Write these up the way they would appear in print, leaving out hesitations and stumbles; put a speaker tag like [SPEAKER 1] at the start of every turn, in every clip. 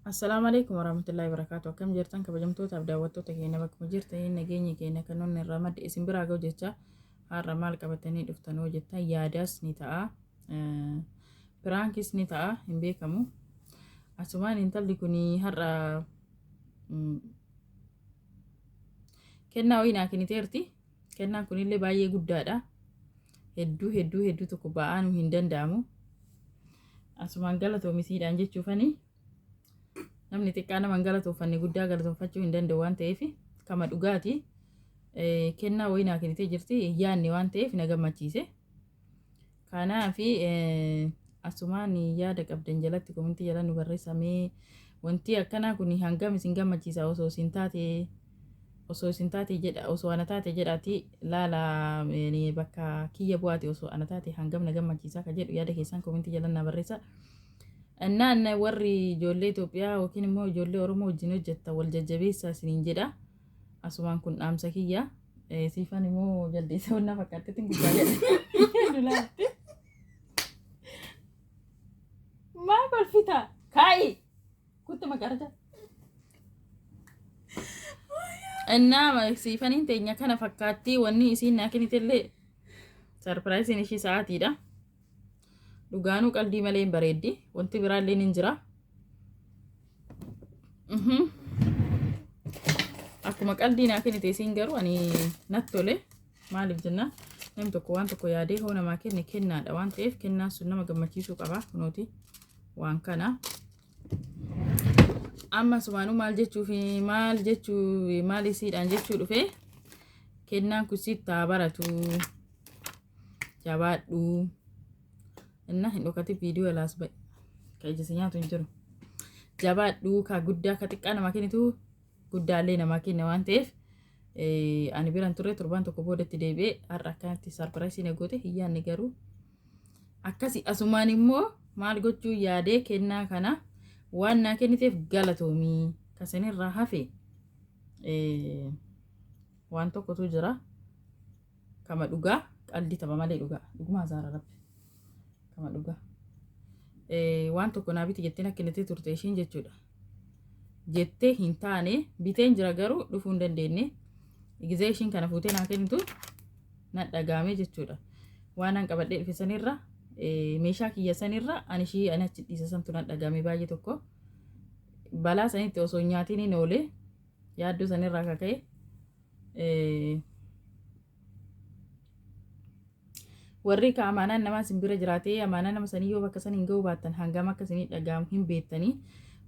[SPEAKER 1] Assalaamu alaikum warahmatullahi wabarakatuh. Akkam jirtan kabajamtootaaf daawwattoota keenya bakkuma jirtanii nageenyi keenya kan nonni irraa madde isin biraa ga'u jecha har'a maal qabatanii dhuftan hoo jettan yaadaas ni ta'a. Piraankis ni ta'a hin beekamu. Asumaan intalli kun har'a kennaa wayii naa kenniteerti. Kennaan kunillee baay'ee guddaadha. Hedduu hedduu hedduu tokko ba'aanuu hin danda'amu. Asumaan galatoomisiidhaan jechuufani namni xiqqaa nama hin galatooffanne guddaa galatoonfachuu hin danda'u waan ta'eef kama dhugaati. Kennaa wayii naa kennitee jirti hin yaadne waan ta'eef na gammachiise. Kanaaf asumaan yaada qabdan jalatti komentii jala nu barreessaa mee wanti akkanaa kun hangam isin gammachiisa osoo isin taate osoo isin taate jedha osoo ana taate jedhaati laala bakka kiyya bu'aati osoo ana taate hangam na gammachiisa ka jedhu yaada keessan komentii jala na barreessa. Innaan warri ijoollee Itoophiyaa yookiin immoo ijoollee Oromoo wajjin hojjetta wal jajjabeessaa isiniin jedha. Asumaan kun dhaamsa kiyya. Siifan immoo jaldeessa wannaa fakkaatteetti gubbaa jedhe. Dulaatti. Maa kolfita? Kaa'i! Kuttu maqarja. Innaa siifaniin teenya kana fakkaatti wanni isiin naa kennitellee sarpiraayisiin ishii sa'aatiidha. Dhugaanuu qaldii malee hin bareeddi. Wanti biraallee ni jira. Akkuma qaldii naa kennite isiin garuu ani natti tole. Maaliif jennaan namni tokko waan tokko yaadee hoo namaa kenne kennaadha waan ta'eef kennaan sun nama gammachiisuu qaba kunooti waan kana. Amma sumaanuu maal jechuuf maal jechuu maal isiidhaan jechuu dhufe kennaan kun sitti haa baratu jabaadhu. Inna hin dhokati viidiyoo ilaas ba'i. Ka ija si nyaatu hin jiru. Jabaadhu ka guddaa ka xiqqaa namaa kennitu guddaallee namaa kenna waan ta'eef ani biran turre torbaan tokko boodatti deebi'ee har'a akkanatti sarpiraayisii na goote hin yaadne garuu akkasi asumaan immoo maal gochuu yaadee kennaa kana waan naa kenniteef galatoomii ka sanirraa hafe waan tokkotu jira. Kama dhugaa qaldi tapha malee dhugaa dhuguma hasaara rabbi kama dhugaa waan tokko naa biti jettee na kennitee turte ishiin jechuudha jettee hin taane biteen jira garuu dhufuu hin dandeenye gizee ishiin kana fuutee naa kennitu na dhagaame jechuudha waan an qabadhee dhufe sanirra meeshaa kiyya sanirra ani ishii ani achi dhiise santu na dhagaame baay'ee tokko balaa sanitti osoo hin nyaatiin hin oole yaaddoo sanirraa kaka'e Warri ka amaanaan namaa isin bira jiraatee amaanaa nama sanii yoo bakka san hin ga'uu baattan hangam akka isinii dhaga'amu hin beektanii.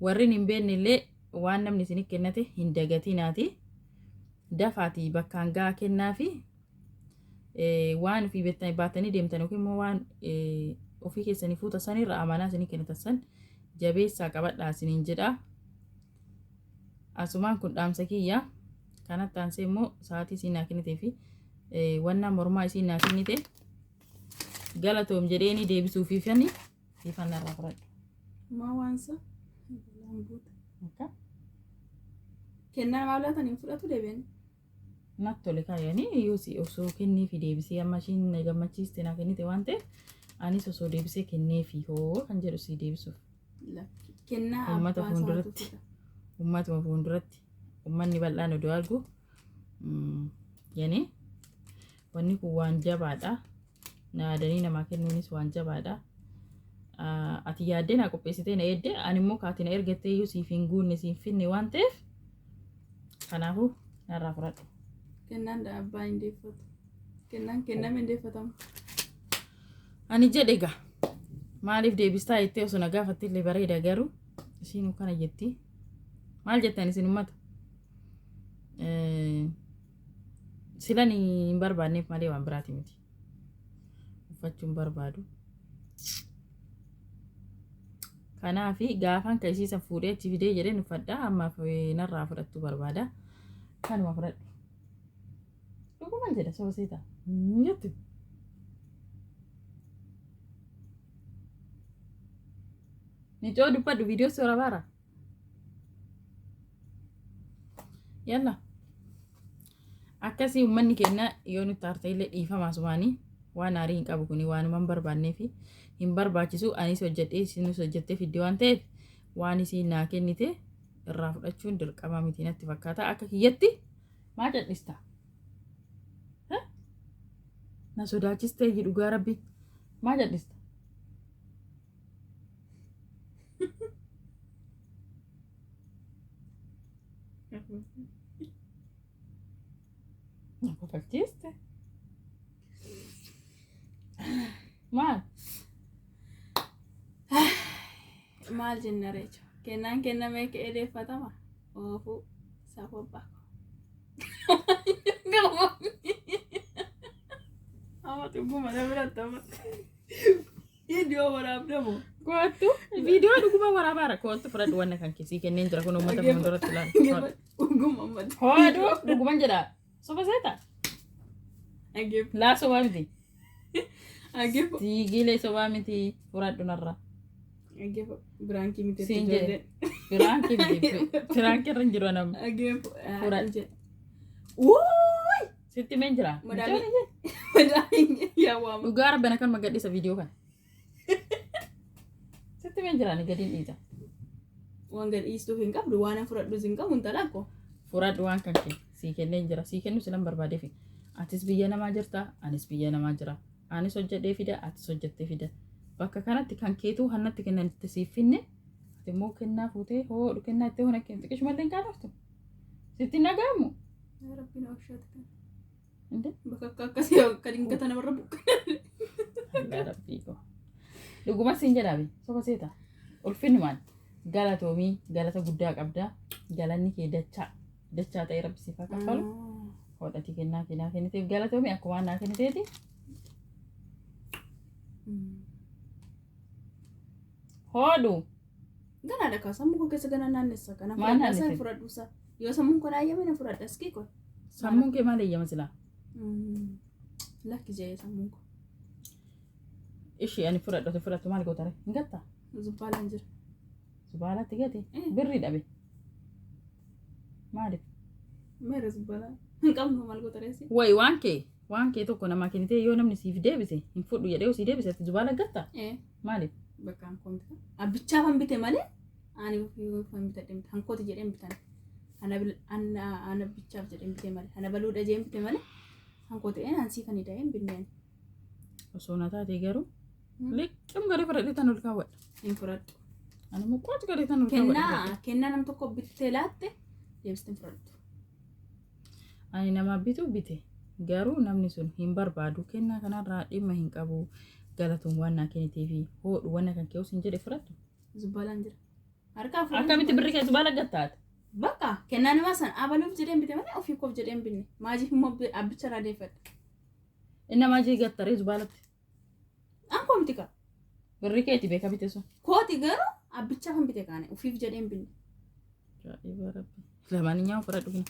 [SPEAKER 1] Warri hin beekne illee waan namni isinii kennate hin dagatinaati. Dafaati bakkaan ga'a kennaafi waan ofii beektanii baatanii deemtan yookiin immoo waan ofii keessanii fuuta sanirra amaanaa isinii kennatan san jabeessaa qabadhaa isiniin jedha. Asumaan kun dhaamsa kiyya. Kanatti aansee immoo sa'aatii isiin naa kennitee fi wannaa mormaa isiin naa kennite galatoom jedheeni deebisuufiifani siifan narraa fudhadhu.
[SPEAKER 2] Maa waansa? Balaan buuta.
[SPEAKER 1] Akka
[SPEAKER 2] Kennaa namaa laatan hin fudhatu deebi'anii.
[SPEAKER 1] natti tole kaayanii yoo si osoo kenneefi deebisee amma ishiin na gammachiiste naa kennite waan ta'eef anis osoo deebisee kenneefi hoo kan jedhu si deebisuuf.
[SPEAKER 2] Lakki. Kennaa
[SPEAKER 1] Uummata
[SPEAKER 2] abbaa isaatu
[SPEAKER 1] fuulduratti.
[SPEAKER 2] fida.
[SPEAKER 1] Uummatuma fuulduratti uummanni bal'aan odoo argu yani wanni kun waan jabaadha. Na yaadanii namaa kennuunis waan jabaadha. Ati yaaddee naa qopheessitee na eedde ani immoo kaati na ergattee iyyuu siif hin guunne siif hin finne waan ta'eef kanaafuu narraa fudhadhu.
[SPEAKER 2] Kennaan abbaa hin deeffatu. Kennaan kenname hin deeffatamu.
[SPEAKER 1] Ani jedhe egaa maaliif deebistaa jettee osoo na gaafatte illee bareeda garuu isiinuu kana jetti. Maal jettan isin ummata? Silan hin barbaanneef malee waan biraati miti. Uffachuu hin barbaadu. Kanaaf gaafan ka isiisan fuudhee achi fidee jedheen uffadha ammaaf narraa fudhattuu barbaada. Kanuma fudhadhu. Dhuguman jedha soba seeta. Hin jettu. Micoo dubbadhu viidiyoo si warabaara. Yalla. Akkasii uummanni keenya yoo nutti aarte illee dhiifama asumaanii waan aarii hin qabu kuni waanuma hin barbaannee fi hin barbaachisu anis hojjedhee isinis hojjettee fiddi waan ta'eef Waan isiin naa kennite irraa fudhachuun dirqama miti natti fakkaata. Akka kiyyatti maa cal'ista? Na sodaachistee dhugaa rabbi. Maa cal'ista? Na kofalchiiste. Maal?
[SPEAKER 2] Maal jenna reecha? Kennaan kennamee ka'ee deeffatama. Oofuu safoo baako. Amma dhuguma na biratti amma. Viidiyoo waraabdamu.
[SPEAKER 1] Kootu viidiyoo dhuguma waraabaara. Kootu fudhadhu wanna kan keessii kenneen jira kun uummata fuulduratti ilaali.
[SPEAKER 2] Dhuguma ammatti.
[SPEAKER 1] Hoodhu dhuguman jedha. Soba seeta?
[SPEAKER 2] Ageef.
[SPEAKER 1] Laa sobaa miti.
[SPEAKER 2] Ageef.
[SPEAKER 1] Siigilee sobaa miti fudhadhu narra.
[SPEAKER 2] Ageef. Biraankii miti.
[SPEAKER 1] Siin jedhe. Firaankii miti. Firaankii irra hin jiru namni.
[SPEAKER 2] Ageef.
[SPEAKER 1] Fudhadhu.
[SPEAKER 2] Wuuy!
[SPEAKER 1] Sitti meen jira.
[SPEAKER 2] Madaamii. Madaamii yaa waama.
[SPEAKER 1] Dhugaa rabbana kan magadhisa viidiyoo kana. Sitti meen jira ani gadiin dhiisa.
[SPEAKER 2] Waan gad dhiistuuf hin qabdu waan an fudhadhus hin qabu intala ko.
[SPEAKER 1] Fudhadhu waan kan kee sii kenneen jira. Sii kennu silan barbaadeefi. Atis biyya namaa jirta, anis biyya namaa jira. Anis hojjedhee fida, atis hojjettee fida. Bakka kanatti kan keetuu hannatti kennanitti siif finne. Ati immoo kennaa fuutee hoodhu kennaa itti hona kennu xiqqishumallee hin kaanoftu. Sitti hin dhaga'amu.
[SPEAKER 2] Yaa Rabbi na oolchaati kan.
[SPEAKER 1] Inde?
[SPEAKER 2] Bakka akka akkasii akka dingata namarra buqqee.
[SPEAKER 1] Yaa Rabbii koo. Dhuguma siin jedhaabe soba seeta. Ulfinnumaan galatoomii galata guddaa qabda. Galanni kee dachaa dachaa ta'ee rabbi siif haa kaffalu. Hodhatii kennaa kennaa kenniteef galatoomii akkuma naa kenniteeti. Hoodhu.
[SPEAKER 2] Ganaadha kaa sammuu koo keessa ganaa naannessa kana.
[SPEAKER 1] Maal naannesse?
[SPEAKER 2] Fudhadhuusa. Yoo sammuun koo naayyame na fudhadha iskii koo.
[SPEAKER 1] Sammuun kee maal eeyyama silaa?
[SPEAKER 2] Lakki jee sammuun koo.
[SPEAKER 1] Ishii ani fudhadhu ati fudhattu maal gootare? Hin gattaa?
[SPEAKER 2] Zubbaalaan jira.
[SPEAKER 1] Zubaalaatti gati. Birrii dhabe. Maaliif?
[SPEAKER 2] Meera zubbaalaan. Hin qabnu maal gootareessi?
[SPEAKER 1] Wayi waan kee tokko namaa kennitee yoo namni siif deebise hin fudhu jedhee yoo sii deebise ati zubaala gatta?
[SPEAKER 2] Ee.
[SPEAKER 1] Maaliif?
[SPEAKER 2] Bakka hankoon bita. Abbichaaf han bite malee ani ofii han bitadhe miti. Hankooti jedhee hin bitan. Ana bichaaf jedhee hin bite malee. Ana baluudha jedhee hin bite malee. Hankooti ansii kan hidhee hin binne ani.
[SPEAKER 1] Osoo na taate garuu liqim godhee fudhadhee tan ol kaawwadha.
[SPEAKER 2] Hin fudhadhu.
[SPEAKER 1] Ani immoo qooti godhee tan ol kaawwadha.
[SPEAKER 2] Kennaa nam tokko bittee laatte deebistee hin fudhattu.
[SPEAKER 1] Ani nama bitu bite garuu namni sun hin barbaadu kennaa kanarraa dhimma hin qabu galatuun waan naa kenniteefi hoodhu wanna kan kee hin jedhe fudhattu.
[SPEAKER 2] Zubbaalaan jira. Harkaa fudhadhu.
[SPEAKER 1] Akkamitti birri kee zubaala gattaate?
[SPEAKER 2] Bakka kennaa namaa sana abaluuf jedhee hin bite malee ofii koof jedhee hin binne. Maajiif immoo abbicha irraa deeffadhe.
[SPEAKER 1] Inni maajii gattaree zubaalatti.
[SPEAKER 2] An miti ka.
[SPEAKER 1] Birri keeti beeka bite sun.
[SPEAKER 2] Kooti garuu abbichaaf hin bite kaane ofiif jedhee hin binne.
[SPEAKER 1] Ajaa'iba rabbi. Lamaaniyyaan fudhadhu kun.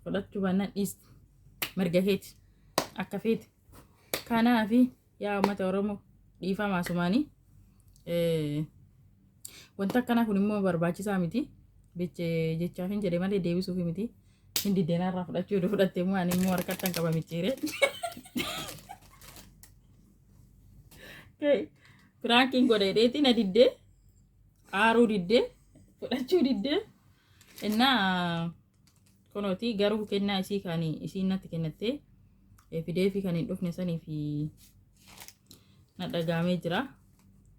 [SPEAKER 1] Fudhachuu baannaan dhiisti. Mirga keeti. Akka feeti. Kanaafi yaa uummata Oromoo dhiifamaa sumaanii. Wanta akkanaa kun immoo barbaachisaa miti. Jechaaf hin jedhe malee deebisuuf miti. Hin diddeenaa irraa fudhachuu yoo fudhatte immoo ani immoo harkatti hin qaba micciiree. Prankiin godhe dheetii na diddee aaruu diddee fudhachuu diddee innaa kunooti garuu kennaa isii kan isiin natti kennattee fidee fi kan hin dhufne sanii fi na dhagaamee jira.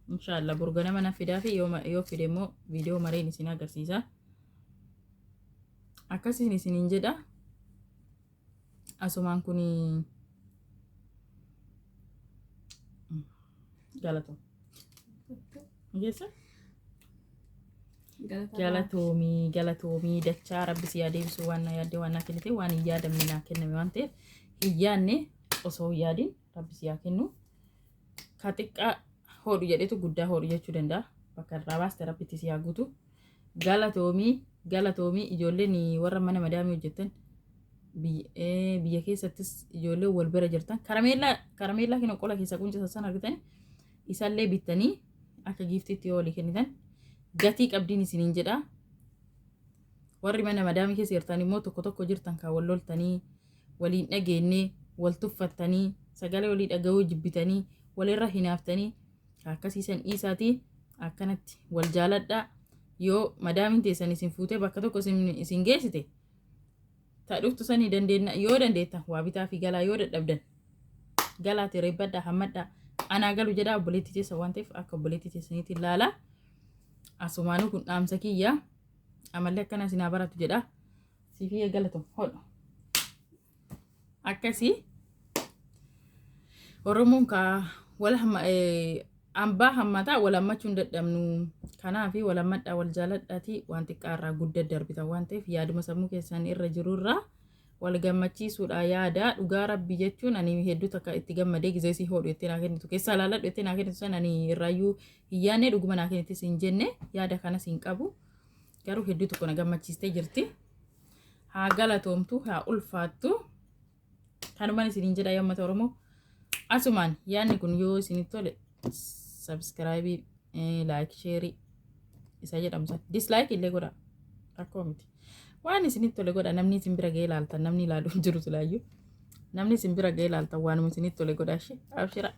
[SPEAKER 1] Inshaallah burganama na fidaa fi yoo fide immoo viidiyoo mareen isin agarsiisa. Akkasiin isiniin jedha. Asumaan kun galatoo. Geessa? Galatoomii galatoomii dachaa rabbi si adeemsu waan na yaadde waan naa kennite waan hin yaadamne naa kenname waan ta'eef hin yaadne osoo hin yaadin rabbi si haa kennu. Ka xiqqaa hodhu jedhetu guddaa hodhu jechuu danda'a. Bakka irraa baaste rabbitti si haa guutu. Galatoomii galatoomii ijoolleen warra mana madaamii hojjettan biyya keessattis ijoolleen wal bira jirtan karameellaa karameellaa kina qola keessa quncisa san argitanii isallee bittanii akka giiftiitti yoo walii kennitan gatii qabdiin isiniin jedha. Warri mana madaamii keessa jirtan immoo tokko tokko jirtan kan wal loltanii waliin dhageenyee wal tuffattanii sagalee walii dhaga'uu jibbitanii walirra hinaaftanii akkasiisan dhiisaatii. Akkanatti wal jaaladhaa. Yoo madaamiin teessan isin fuutee bakka tokko isin geessite, ta dhuftu sanii dandeenya, yoo dandeettan waa bitaa fi galaa, yoo dadhabdan galaati reebbadhaa, hammadhaa, anaa galu jedhaa. Obboleettii teessa waan ta'eef akka obboleettii teessaniitti ilaalaa. Asumaanuu kun dhaamsa kiyyaa, amallee akkana isin haa baratu jedha. Siifii galatu hodhu. Akkasii Oromoon kaa wal hamma hambaa hammataa wal hammachuu hin dadhabnu. Kanaaf wal hammadhaa, wal jaaladhaatii, waan xiqqaarraa guddaa darbita waan ta'eef yaaduma sammuu keessan irra jirurraa wal gammachiisuudha yaada. Dhugaa rabbi jechuun ani hedduu takka itti gammadee gizee si hodhu itti naa kennitu keessaa laaladhu itti naa kennitu san ani irraayyuu hin yaadne, dhuguma naa kennitis hin jenne, yaada kanas hin qabu, garuu hedduu tokko na gammachiistee jirti. Haa galatoomtu, haa ulfaattu. Kanumaan isiniin jedha yaa uummata Oromoo. Asumaan yaadni kun yoo isinitti tole subscribe, like, share isa jedhamu san, dislike illee godha, rakkoo miti. Waan isinitti tole godha. Namni isin bira ga'ee ilaaltan, namni ilaalu hin jiru silaayyuu, namni isin bira ga'ee ilaaltan waanuma isinitti tole godha. Ishee abshira.